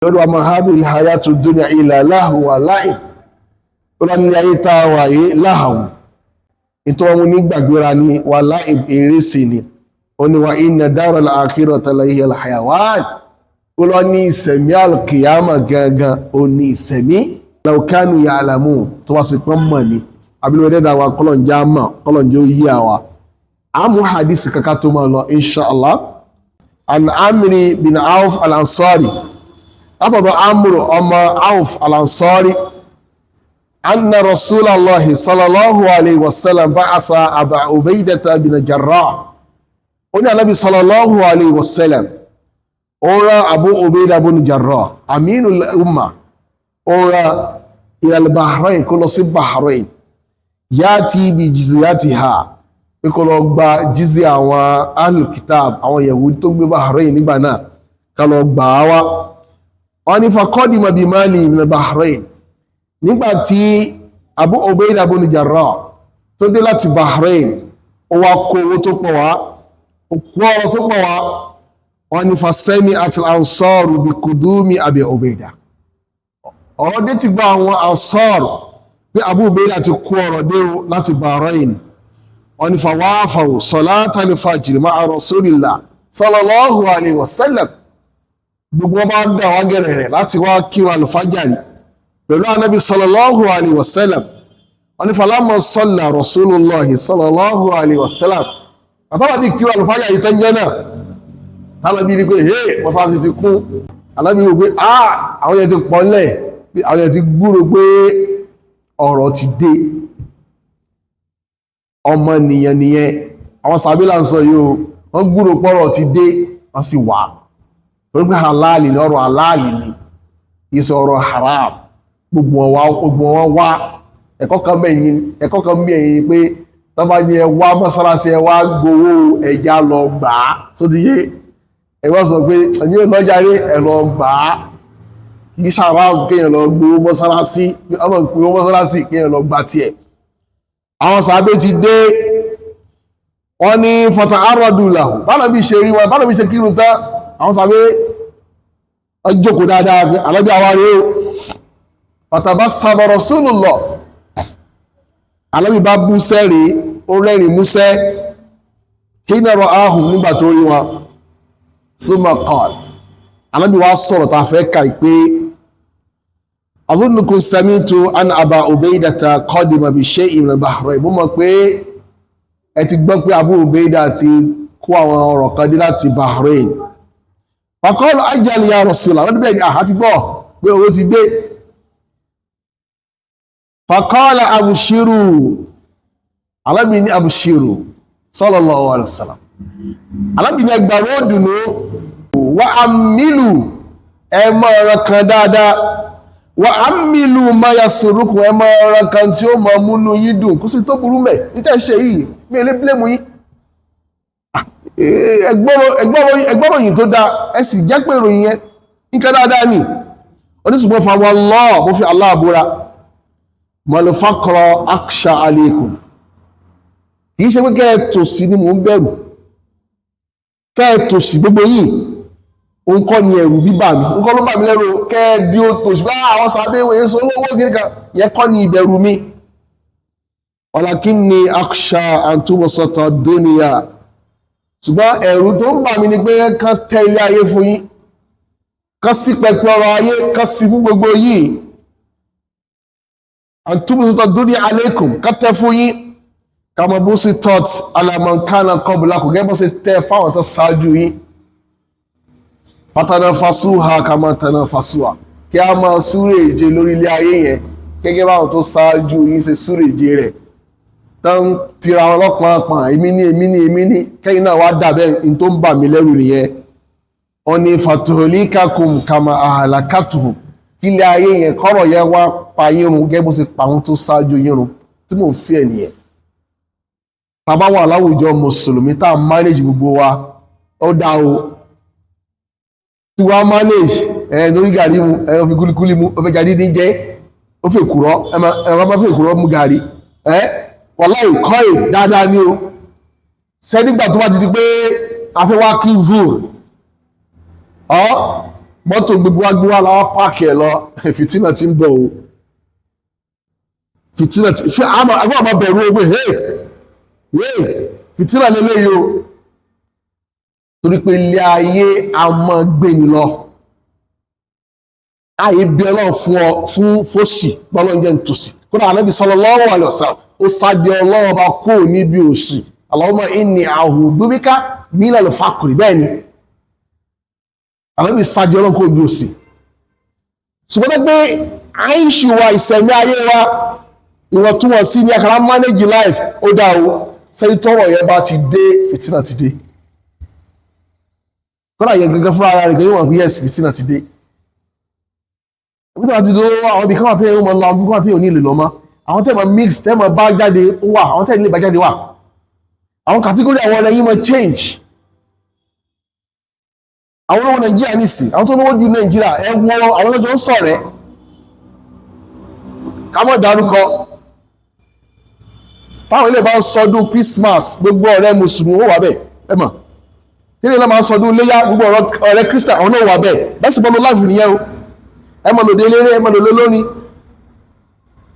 Lọ́dọ̀ wa ma hadhihi al-hayatu dunya illa lahu wa la'ib. Ó lọ ní ayé tá a wà yìí láhàwù, nítorí wọn ní gbàgbéra ní wa la'ib, eré sí ni. Ó ní wa inna daral akhirata la hiya al-hayawan. Ó lọ ní ìsẹ̀mí al-qiyama gangan, ó ní ìsẹ̀mí, law kanu ya'lamun, tó wá sí pọ́n mọ̀ ni abilé dẹ́dà wa, kọ́lọ̀njá mọ̀, kọ́lọ̀njá ó yí àwa. Àmú hadith kaka tó máa lọ, inshallah. An Amri bin Auf al-Ansari, látọ̀dọ̀ Amru ọmọ Auf al-Ansari, anna Rasulallahi sallallahu alayhi wa sallam ba'atha Aba Ubaidata bin Jarrah. Ó ní Anabi sallallahu alayhi wa sallam, ó rán Abu Ubaida bin Jarrah, aminul umma, ó rán ila al-Bahrain, kó lọ sí Bahrain, yáàtì bí jizyatiha, pé kó lọ gba jizya àwọn ahlul kitab, àwọn Yahudi tó gbé Bahrain nígbà náà, ká lọ gbà á wá. Wọ́n ní faqadima bi mali min Bahrain. Nígbà tí Abu Ubaida bin Jarrah tó dé láti Bahrain, ó wá kó owó tó pọ̀ wá, ó kó ọrọ̀ tó pọ̀ wá. Wọ́n ní fasami'at al-ansaru bi qudumi Abi Ubaida. Ọ̀rọ̀ dé ti gba àwọn ansar pé Abu Ubaida ti kó ọrọ̀ dé o láti Bahrain. Wọ́n ní fawafaw salatal fajr ma'a Rasulillah sallallahu alayhi wa sallam. Gbogbo wọn bá dà wá gẹ̀rẹ̀rẹ̀ láti wá kírun alfajari pẹ̀lú anabi sallallahu alayhi wa sallam. Wọ́n ní falamma salla Rasulullahi sallallahu alayhi wa sallam, àtàwọn bí kírun alfajari tán jẹ́ náà, tálàbí rí pé hey, mọ́sáàsì ti kún. Alábí wò pé ah, àwọn yẹn ti pọ̀lẹ̀, àwọn yẹn ti gbúrò pé ọ̀rọ̀ ti dé. Ọmọ nìyẹn nìyẹn, àwọn sàbílà ń sọ yìí o. Wọ́n gbúrò pọ̀rọ̀ ti dé, wọ́n sì wà torí pé halali ni, ọ̀rọ̀ halali ni, ìsọ ọ̀rọ̀ haram. Gbogbo wọn wá. Ẹ̀kọ́ kan bẹ́ẹ̀ yìí pé tọ́ba ní ẹ wá mọ́sálásí, ẹ wá gbowó, ẹja lọ gbà á tó ti yé. Ẹ wá sọ pé ẹ̀yin ò lọ́jà rí, ẹ lọ gbà á. Kì í ṣàrà kéèyàn lọ gbowó mọ́sálásí, ọmọ ìpínwó mọ́sálásí, kéèyàn lọ gbà tiẹ̀. Àwọn sàábé ti dé. Wọ́n ní fọ̀tà arọ́dù làwù báwọn bí ṣe rí wọn, báwọn bí ṣe kírun tán, àwọn sàábé wọ́n jókòó dáadáa pé alábí àwa rèé o. Fatabassama Rasulullah, alábí bá bú sẹ́rìí, ó rẹ́rìn músẹ́, hina ra'ahum, nígbà tó rí wọn. Summa qala, alábí wa sọ̀rọ̀ tá a fẹ́ kà pé azunnukum sami'tu an Aba Ubaidata qadima bi shay'in min al-Bahrain. Mo mọ̀ pé ẹ ti gbọ́ pé Abu Ubaida ti kó àwọn ọ̀rọ̀ kan dé láti Bahrain. Faqala ajal ya Rasulullah. Wọ́n bẹ́ẹ̀ ni àhá ti gbọ́ pé owó ti dé. Faqala abshiru, alábì ní abshiru sallallahu alaihi wasallam. Alábì ní ẹgbàá dùnú wa amilu, ẹ mọ́ ọ̀rọ̀ kan dáadáa, wa amilu ma yasurukum, ẹ mọ́ ọ̀rọ̀ kan tí ó mọ̀ múnú yín dùn. Kó sì tó burú mẹ́ níta ṣe yìí, mi ò lè blame yín. Ẹgbọ́rọ̀ yìí tó dáa, ẹ sì jẹ́ pé ìròyìn yẹn nǹkan dáadáa ni. Oníṣùgbọ́n fa wallah, mo fi Allah búra, mal faqra aksha alaykum, kì í ṣe pé kẹ́ ẹ tòsí ni mò ń bẹ̀rù. Kẹ́ ẹ tòsí gbogbo yìí, òun kọ́ ni ẹ̀rù bíbà mi, òun kọ́ ló bà mí lẹ́rù. Kẹ́ ẹ di ó tòsí bá àwọn sàbẹ̀ wòye sọ olówó kiri kan yẹ kọ́ ni ìbẹ̀rù mi. Walakinni aksha an tubsata dunya, ṣùgbọ́n ẹ̀rù tó ń bà mí ni pé kán tẹ́ ilé ayé fún yín, kán sí pẹpẹ ọrọ̀ ayé, kán sí fún gbogbo yìí. An tubsata dunya alaykum, kán tẹ́ fún yín, kama busitat ala man kana qablakum, gẹ́gẹ́ bó ṣe tẹ́ fáwọn tó ṣáájú yín, fatanafasuha kama tanafasuha, kí a máa súré ìje lórí ilé ayé yẹn gẹ́gẹ́ báwọn tó ṣáájú yín ṣe súré ìje rẹ̀, tán tira wọn lọ́pọ̀npọ̀n, èmi ní, èmi ní, èmi ní, kẹ́yìn náà wá dàbẹ́. In tó ń bà mí lẹ́rù nìyẹn. Wọ́n ní fatuhlikakum kama ahlakatuhum, kí ilé ayé yẹn kọ́rọ̀ yẹn wá pa yín run gẹ́gẹ́ bó ṣe pa àwọn tó ṣáájú yín run tí mò ń fi ẹ̀ nìyẹn. Tá a bá wà láwùjọ mùsùlùmí tá a manage gbogbo wa, ó dá o. Tí wàá manage ẹ lórí gàrí mu, ẹ ó fi kúlíkúlí mu, ó fẹ́ gàrí dín jẹ́, ó fi èkùrọ́, ẹ má fi èkùrọ́ mu gàrí ẹ. Wàláì kọ́ ẹ̀ dáadáa ni o. Sẹ́nígbà tó bá ti di pé a fẹ́ wá kí zuhr ọ́ Mọ́tò gbogbo wa gbé wá làwọn páàkì ẹ̀ lọ. Fìtínà ti ń bọ̀ o, fìtínà ti fi àmọ́ àgbà àmọ́ bẹ̀rù ogun. Hey hey, fìtínà lélẹ́yìí o, torí pé ilé ayé a máa gbé ni lọ. Àyè bí Ọlọ́run fún ọ fún fòsì bọ́lọ́n jẹ́ ntòsí. Kódà Ànábì sallallahu alaihi wasallam, ó sáde Ọlọ́run bá kó níbi òsì. Allahumma inni a'udhu bika minal faqri. Bẹ́ẹ̀ ni Ànábì sáde Ọlọ́run kó níbi òsì. Ṣùgbọ́n pé àìṣù wa, ìsẹ̀mí ayé wa, ìwọ̀ntúnwọ̀nsí ní akara manage life, ó dá o. Sẹ́yìn tọ́rọ̀ yẹn bá ti dé, fìtínà ti dé. Kódà yẹn gẹ́gẹ́ fún ara rẹ̀ gẹ́gẹ́ wọ́n, yes, fìtínà ti dé. Fìtínà ti dé. Àwọn ibi kan wà tẹ́yẹ̀ mọ́ lọ, àwọn ibi kan wà tẹ́yẹ̀ ò ní lè lọ mọ́. Àwọn tẹ́yẹ̀ mọ́ mix, tẹ́yẹ̀ mọ́ bá jáde ó wà, àwọn tẹ́yẹ̀ ní lè bá jáde wà. Àwọn category àwọn ọ̀rẹ́ yìí mọ́ change. Àwọn olówó Nàìjíríà nìsín, àwọn tó lówó ju Nàìjíríà, ẹ wọ àwọn ọlọ́jọ́ ń sọ̀rẹ́, ká mọ̀ dárúkọ. Táwọn ilé bá ń sọdún Christmas, gbogbo ọ̀rẹ́ mùsùlùmí ó wà bẹ́ẹ̀. Ẹ mọ̀ kí ni ilé máa ń sọdún léyà, gbogbo ọ̀rẹ́ Christian, àwọn náà wà bẹ́ẹ̀. Bẹ́ẹ̀ sì bọ́nu láìfù nìyẹn o. Ẹ mọ̀ lòdì eléré, ẹ mọ̀ lòdì olórin,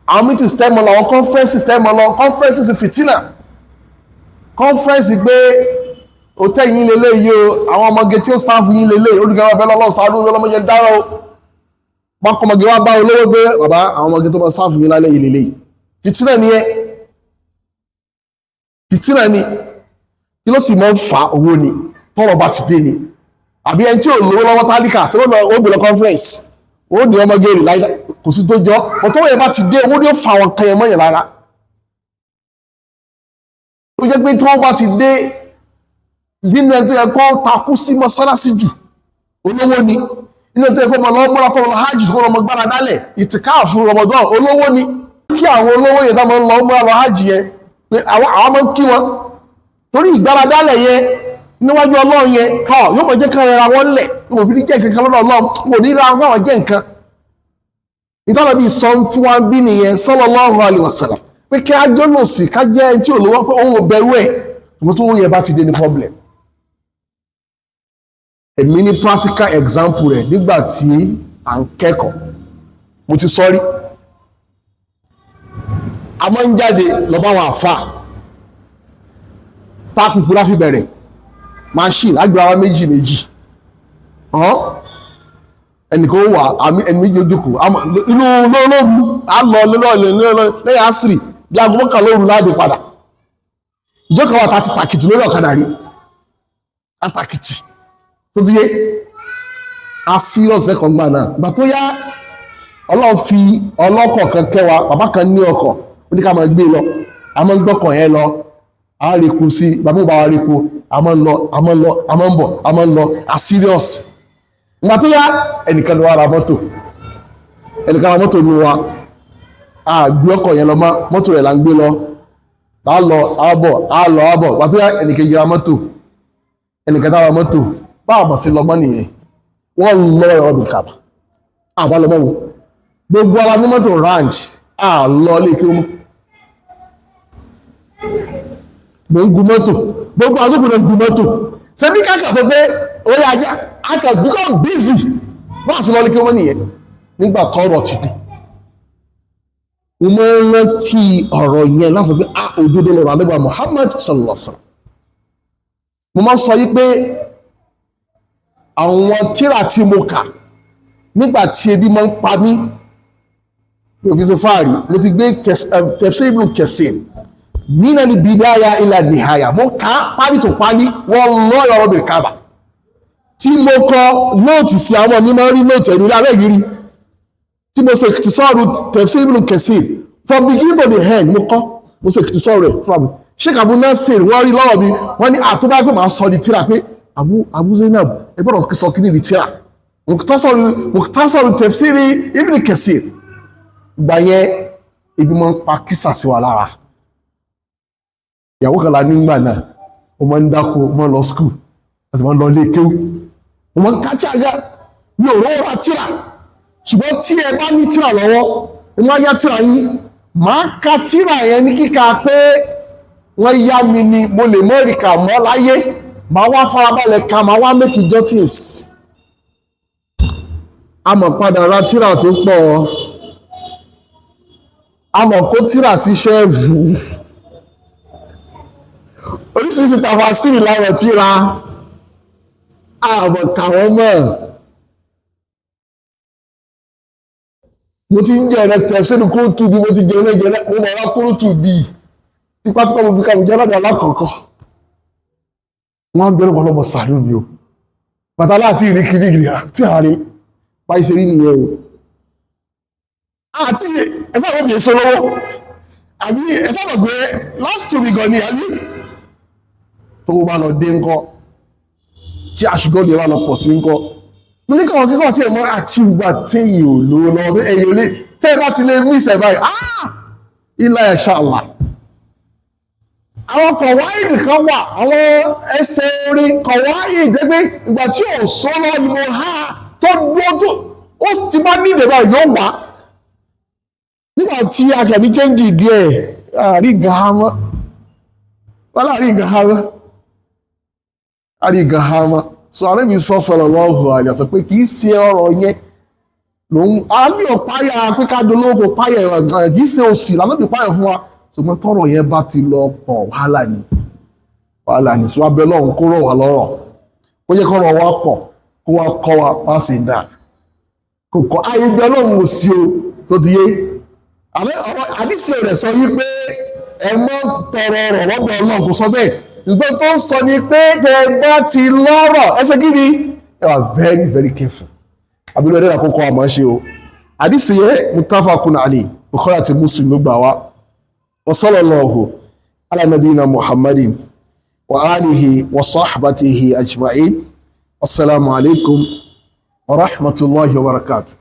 àwọn meetings tẹ́ mọ̀ lọ, àwọn conferences tẹ́ mọ̀ lọ, conferences fìtínà, conference pé hotel yín lélẹ̀ yìí o, àwọn ọmọge tí ó serve yín lélẹ̀, olùkọ́ bẹ́ẹ̀ lọ́lọ́ sáré ọlọ́mọge dára o. Ọmọge wa bá olówó gbé bàbá, àwọn ọmọge tó máa serve yín lálẹ́ yìí lélẹ̀. Fìtínà nìyẹn, fìtínà ni. Kí ló sì máa ń fa? Owó ni. Tọ́rọ̀ bá ti dé ni, àbí ẹni tí ò lówó lọ́wọ́, tálíkà, ṣé ó lọ ó gbé lọ conference, ó ní ọmọge rè láyé, kò sí tó jọ ọ̀tọ́. Yẹn bá ti dé, owó ni ó fa àwọn kan yẹn mọ́yàn lára. Ó jẹ́ pé tí wọ́n bá ti dé, nínú ẹni tó yẹ kó takú sí mọ́sálásí jù, olówó ni. Nínú ẹni tó yẹ kó mọ lọ múra, kó lọ hajj, kó lọ mọ gbára dálẹ̀ ìtìkáàfù Ramadan, olówó ni. Kí àwọn olówó yẹn tó máa ń lọ múra lọ hajj yẹn, pé àwọn máa ń kí wọn torí ìgbára dálẹ̀ yẹn níwájú Ọlọ́run yẹn tọ́ yóò mọ̀ jẹ́ kán rẹra wọn lẹ̀, yóò mọ̀ fi ní jẹ́ nǹkan kan lọ́dọ̀ Ọlọ́run, wọn ò ní ra wọn jẹ́ nǹkan. Ìtọ́nà bíi sọ fún wa bí nìyẹn, sallallahu alaihi wasallam, pé kí á jọ́lòsì, ká jẹ́ ẹni tí ò lówó, pé òun ò bẹ̀rù ẹ̀. Ṣùgbọ́n tó yẹ bá ti dé ní problem. Èmi ní practical example rẹ̀ nígbà tí à ń kẹ́kọ̀ọ́. Mo ti sọ rí, a máa ń jáde lọ bá àwọn àfà tákùkù láfi bẹ̀rẹ̀ machine àgbà wa méjì méjì hàn, ẹnìkan ó wà, àmì ẹni méjì ojókòó inú lóru, á lọ lẹ́yìn àsìrì bí aago 11 òru láàdé padà. Ìjọ kan wà tá ti tàkìtì lórí ọ̀kadà rí, àtàkìtì tó ti yé a serious ẹ̀kọ́ gbà náà. Ìgbà tó yá, Ọlọ́run fi ọlọ́kọ̀ kan kẹwa. Bàbá kan ní ọkọ̀, ó ní ká máa gbé lọ. A máa ń gbọ́kọ̀ yẹn lọ, a rí epo sí, bàbá ò bá wa rí epo. A máa ń lọ, a máa ń lọ, a máa ń bọ̀, a máa ń lọ, a serious. Ìgbà tó yá, ẹnìkan ló wá ra mọ́tò, ẹnìkan ra mọ́tò nu wa. A gbé ọkọ̀ yẹn lọ mọ́, mọ́tò rẹ̀ là ń gbé lọ. A lọ, a bọ̀, a lọ, a bọ̀. Ìgbà tó yá, ẹnìkan yìí ra mọ́tò, ẹnìkan tá ra mọ́tò. Báwa mọ̀ sí lọ́mọ́ nìyẹn. Wọ́n lọ ẹ̀rọ bìkàbà àbá lọ́mọ́ wọn. Gbogbo ara ní mọ́tò ranch, a lọ lé kí ó mú. Mo ń gun mọ́tò, gbogbo àwọn tó kù náà ń gun mọ́tò. Ṣebí káàkà fún pé orí ajá aka become busy, wọ́n àti lọ lé kí ó mọ́ nìyẹn. Nígbà tọ́rọ̀ ti dé, mo máa ń rántí ọ̀rọ̀ yẹn láti sọ pé a òdodo lọ́rọ̀ alẹ́gbà Muhammad sallallahu alaihi wasallam. Mo máa ń sọ yí pé àwọn tírà tí mo kà nígbà tí ebi máa ń pa mí, mi ò fi ṣe fáàrí. Mo ti gbé Tafsir Ibn Kathir minal bidaya ila nihaya, mo kà á pálí tó pálí. Wọ́n lọ́ ọ̀rọ̀ bìrì kábà tí mo kọ note sí, àwọn mi máa ń rí note ẹ̀mí lábẹ́ yìí rí tí mo ṣe ìtìsọ́ọ̀rù Tafsir Ibn Kathir from beginning to the end. Mo kọ́, mo ṣe ìtìsọ́ọ̀rù rẹ̀ from Sheikh Abu Nasir. Wọ́n rí lọ́wọ́ mi, wọ́n ní àtúbá pé màá sọ di tíra pé Abu Zainab, ẹ gbọ́dọ̀ sọ kí ni di tíra Mukhtasar Tafsir Ibn Kathir. Gbà yẹn, ibi máa ń pa kísà sí wa lára. Ìyàwó kan la nígbà náà, ó máa ń dáko, ó máa ń lọ school, àti máa ń lọ ilé kéwú. Mo máa ń ká tí àga mi ò rówó ra tíra. Ṣùgbọ́n tí ẹ bá ní tíra lọ́wọ́, ẹ máa yá tíra yín, máa ka tíra yẹn ní kíka pé wọ́n yá mi ni. Mo lè mọ́ ìrìkà mọ́ láyé, máa wá farabalẹ̀ ka, máa wá make jottings. A mọ̀ padà ra tíra tó pọ̀, a mọ̀ kó tíra sí ṣẹ́ẹ̀fù, oríṣiríṣi tàfàsírì láwọn tíra, àmọ̀ kàwọn mọ̀. Mo ti ń jẹ ẹ̀rẹ́ tẹ̀síìrì kúrútù bí mo ti jẹ ẹ̀rẹ́ jẹ, mo mọ̀ ọ́rá kúrútù bí tipátipá mo fi ka ìjọ lọ́dọ̀ alákọ̀ọ́kọ́. Wọ́n á gbẹ́rù wọn lọ́mọ sàánú mi o, bàtà láti ìrí kiri ìrì àti àárín báyìí ṣe rí nìyẹn o. Àti ẹ̀fọ́ àwọn obìnrin sọ lọ́wọ́ àbí ẹ̀fọ́ àwọn gbé last 2 week gan ni àbí tó bá lọ dé ńkọ́, tí àṣùgọ́ lè wà lọ pọ̀ sí ńkọ́. Mo ní káwọn kíkọ́ tí ẹ̀ mọ́ achieve gba téyìn ò lówó lọ́wọ́ tó ẹ̀yìn ò lè tẹ́ ẹ bá ti lè miss ẹ̀ báyìí, ah, ilá ẹ̀ ṣàlà. Àwọn kọ̀wáìdì kan wà, àwọn ẹsẹ̀ orin kọ̀wáìdì jẹ́ pé ìgbà tí ò sọ lọ́wọ́ ni mo há tó dúró tó ó ti bá ní ìdè báyìí yóò wá. Nígbà tí akẹ́mi chẹ́ǹjì díẹ̀, àrí nǹkan há mọ́, wọ́n láàrí nǹkan há mọ́, àrí nǹkan há mọ́. So àrẹ́bí sọ sallallahu alaihi wasallam pé kì í ṣe ọ̀rọ̀ yẹn lòun àbí ọ̀páyà pé ká dolówó kò páyà, kì í ṣe òsì lànà bí páyà fún wa, ṣùgbọ́n tọ́rọ̀ yẹn bá ti lọ pọ̀, wàhálà ni, wàhálà ni. So abẹ́ lọ́hùn kó rọ̀ wá lọ́rọ̀, kó jẹ́ kọ́rọ̀ wa pọ̀, kó wá kọ́ wa wá sí dà kò kọ́ ayé bí ọlọ́run ò sí o tó ti yé. Àdìsí rẹ̀ sọ yí pé ẹ mọ́ tọrọ ọ̀rọ̀ lọ́dọ̀ ọlọ́run, kò sọ bẹ́ẹ̀. Ṣùgbọ́n tó ń sọ ni pé tẹ bá ti lọ́rọ̀, ẹ ṣe kí ni, ẹ wà very very careful. Àbílẹ̀ ẹ̀dẹ́rẹ́ àkókò àmọ́ ṣe o. Àdìsí yẹ muttafaqun alayhi, Bukhari àti Muslim ló gbà wá. Wa sallallahu ala nabiyina Muhammadin wa alihi wa sahbatihi ajma'in. Assalamu alaikum wa rahmatullahi wa barakatuh.